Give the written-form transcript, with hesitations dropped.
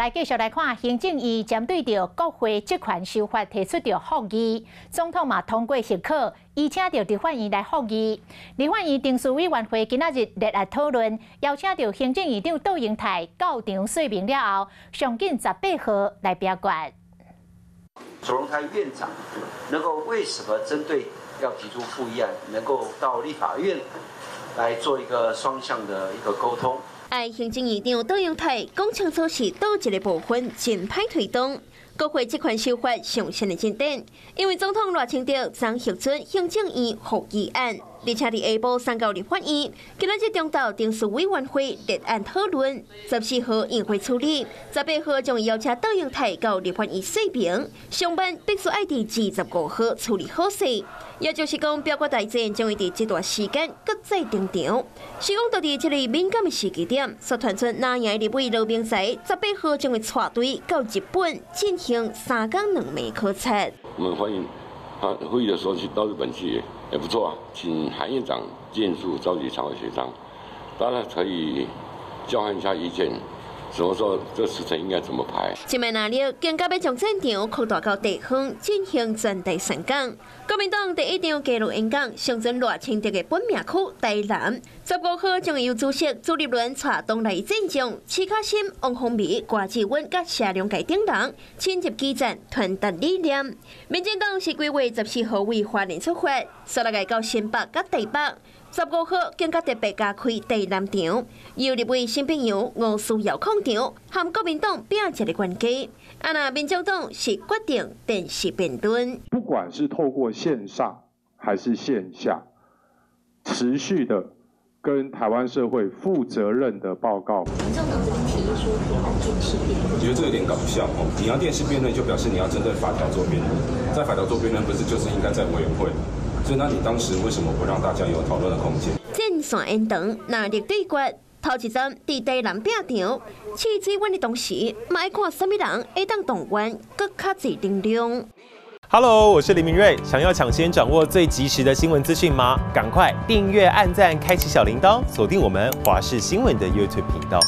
來繼續來看，行政院針對著國會職權修法提出著覆議，總統嘛通過核可，移請著立法院來覆議。立法院程序委員會今仔日熱烈討論，邀請著行政院長卓榮泰到場說明了後，上緊18號來表決。卓榮泰院長能夠為什麼針對要提出覆議案，能夠到立法院來做一個雙向的一個溝通？愛行政院長卓榮泰講清楚是佗一个部分真歹推動，國會職權修法上新的進展，因為總統賴清德昨核准行政院覆議案，而且佇下晡送到立法院，今仔日中晝程序委員會列案討論，14號院會處理，18號將會邀請卓榮泰到立法院說明，上班必須愛佇25號處理好勢。也就是講，表決大戰將會佇這段時間閣再登場。是講到佇這个敏感的時機點，煞傳出藍營立委羅明才18號將會帶隊到日本進行3工2暝考察。我們歡迎他會議的時候去到日本去也不錯啊，請韓院長盡速召集常委協商，當然可以交換一下意見。什麼時候這時程應該怎麼排？這擺藍綠更加欲將戰場擴大到地方進行全台宣講。國民黨第一場街路演講，上陣賴清德的本命區台南，15號將會由主席朱立倫帶黨內戰將徐巧芯、王鴻薇、郭志穩佮謝龍介等人親入基層傳達理念。民進黨是規劃14號為花蓮出發，煞來到新北佮台北。15號更加特別加開第南場，由立委沈伯洋、吳思瑤控場，和國民黨拼一个冤家。啊，若民眾黨是決定電視辯論。不管是透過線上還是線下，持續的跟台灣社會負責任的報告。民眾黨這邊提議說可以辦電視辯論，我覺得這有點搞笑哦。你要電視辯論，就表示你要針對法條做辯論，在法條做辯論，不是就是應該在委員會？所以，那你當時為什麼不讓大家有討論的空間？戰線延長，藍綠對決，頭一站佇台南拼場，試水溫的同時，嘛愛看啥物人會當動員閣較濟能量。 Hello，我是林明瑞，想要搶先掌握最及時的新聞資訊嗎？趕快訂閱、按讚、開啟小鈴鐺，鎖定我們華視新聞的 YouTube 頻道。